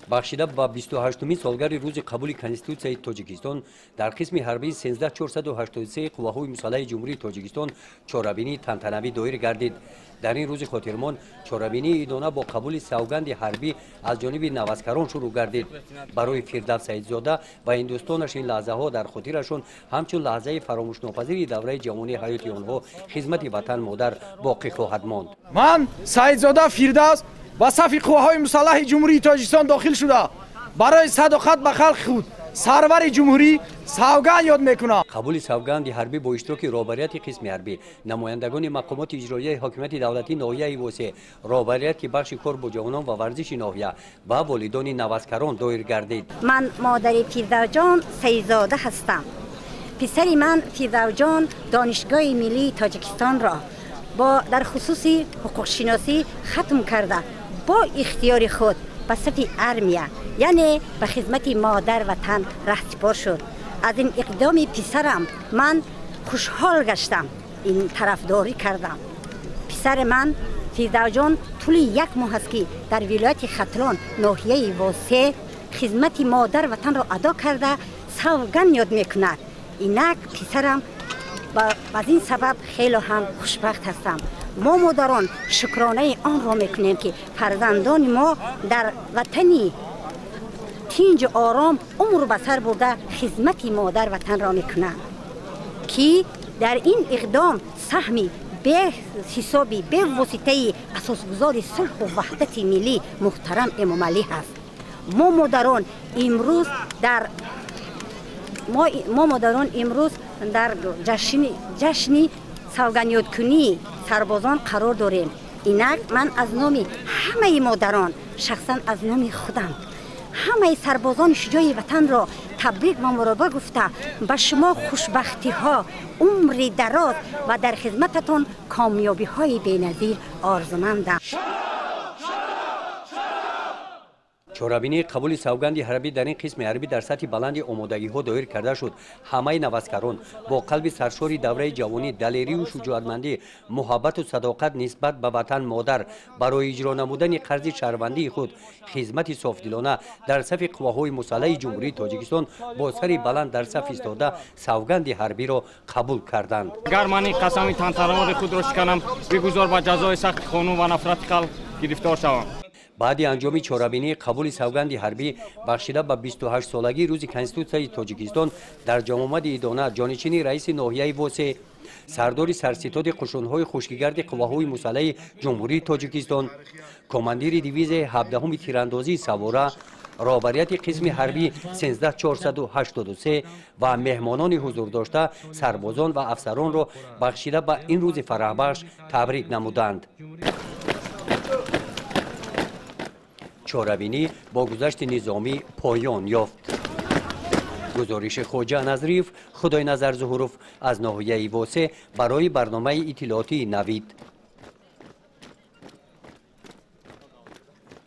Бахшида ба 28-умин солгарди рӯзи қабули Конститутсияи Тоҷикистон дар қисми ҳарбии 13483 қувваҳои мусаллаҳи Ҷумҳурии Тоҷикистон чорабинии тантанавӣ доир гардид. Дар ин рӯзи хотирмон чорабинии идона бо қабули савганди ҳарбӣ аз ҷониби наваскарон шурӯъ гардид. Барои Фирдавс Саидзода ва ҳиндустонаш ин лаҳзаҳо дар хотирашон ҳамчун лаҳзаи фаромӯшнопазири давраи ҷавонии ҳаёти онҳо, хизмати ватан модар боқӣ хоҳад монд. Ман Саидзода Фирдавс ба сафи қувваҳои мусаллаҳи Ҷумҳурии Тоҷикистон дохил шуда, барои садоқат ба халқи худ, сарвари ҷумҳурӣ савганд ёд мекунам. Қабули савганди ҳарбӣ бо иштироки роҳбарияти қисми ҳарбӣ, намояндагони мақомоти иҷроияи ҳокимияти давлатии ноҳияи Восеъ, роҳбарияти бахши кор бо ҷавонон ва варзиши ноҳия ва волидони наваскарон доир гардид. Ман модари Фирдавсҷон Саидзода ҳастам. Писари ман Фирдавсҷон Донишгоҳи миллии Тоҷикистонро бо дар хусуси ҳуқуқшиносӣ хатм карда, бо ихтиёри худ ба сафи армия, яъне ба хизмати модар ватан раҳсипор шуд. Аз ин иқдоми писарам ман хушҳол гаштам, ин тарафдорӣ кардам. Писари ман Фирдавсҷон тӯли як моҳ аст, ки дар вилояти Хатлон, ноҳияи Восеъ хизмати модар ватанро адо карда, савганд ёд мекунад. Инак писарам аз ин сабаб хеле ҳам хушбахт ҳастам. Мо модарон шукронаи онро мекунем, ки фарзандони мо дар ватани тинҷу ором умр ба сар бурда, хизмати модар ватанро мекунанд, ки дар ин иқдом саҳми беҳисоби бевоситаи асосгузори сулҳу ваҳдати миллӣ муҳтарам Эмомалӣ ҳаст. Мо модарон имрӯз дар ҷашни савганёдкунии сарбозон қарор дорем. Инак ман аз номи ҳамаи модарон, шахсан аз номи худам, ҳамаи сарбозони шуҷои ватанро табрик ва муробака гуфта, ба шумо хушбахтиҳо, умри дароз ва дар хизмататон комёбиҳои беназир орзумандам. Чорабинии қабули савганди ҳарбӣ дар ин қисми ҳарбӣ дар сатҳи баланди омодагиҳо доир карда шуд. Ҳамаи наваскарон бо қалби саршори давраи ҷавонӣ, далерию шуҷоатмандӣ, муҳаббату садоқат нисбат ба ватан модар барои иҷро намудани қарзи шаҳрвандии худ, хизмати софдилона дар сафи қувваҳои мусаллаҳи Ҷумҳурии Тоҷикистон бо сари баланд дар саф истода савганди ҳарбиро қабул карданд. Агар ман ин қасами тантанавори худро шиканам, бигузор ба ҷазои сахти қонун ва нафрати халқ гирифтор шавам. Баъди анҷоми чорабинии қабули савганди ҳарбӣ бахшида ба 28-солагии рӯзи Конститутсияи Тоҷикистон дар ҷамъомади идона ҷонишини раиси ноҳияи Восеъ, сардори сарситоди қушунҳои хушкигарди қувваҳои мусаллаҳи Ҷумҳурии Тоҷикистон, командири дивизияи 17-уми тирандозии савора, роҳбарияти қисми ҳарбӣ 13483 ва меҳмонони ҳузурдошта сарбозон ва афсаронро бахшида ба ин рӯзи фараҳбахш табрик намуданд. Чорабинӣ бо гузашти низомӣ поён ёфт. Гузориши Хоҷа Назриев, Худойназар Зуҳуров аз ноҳияи Восеъ барои барномаи иттилоотии Навид.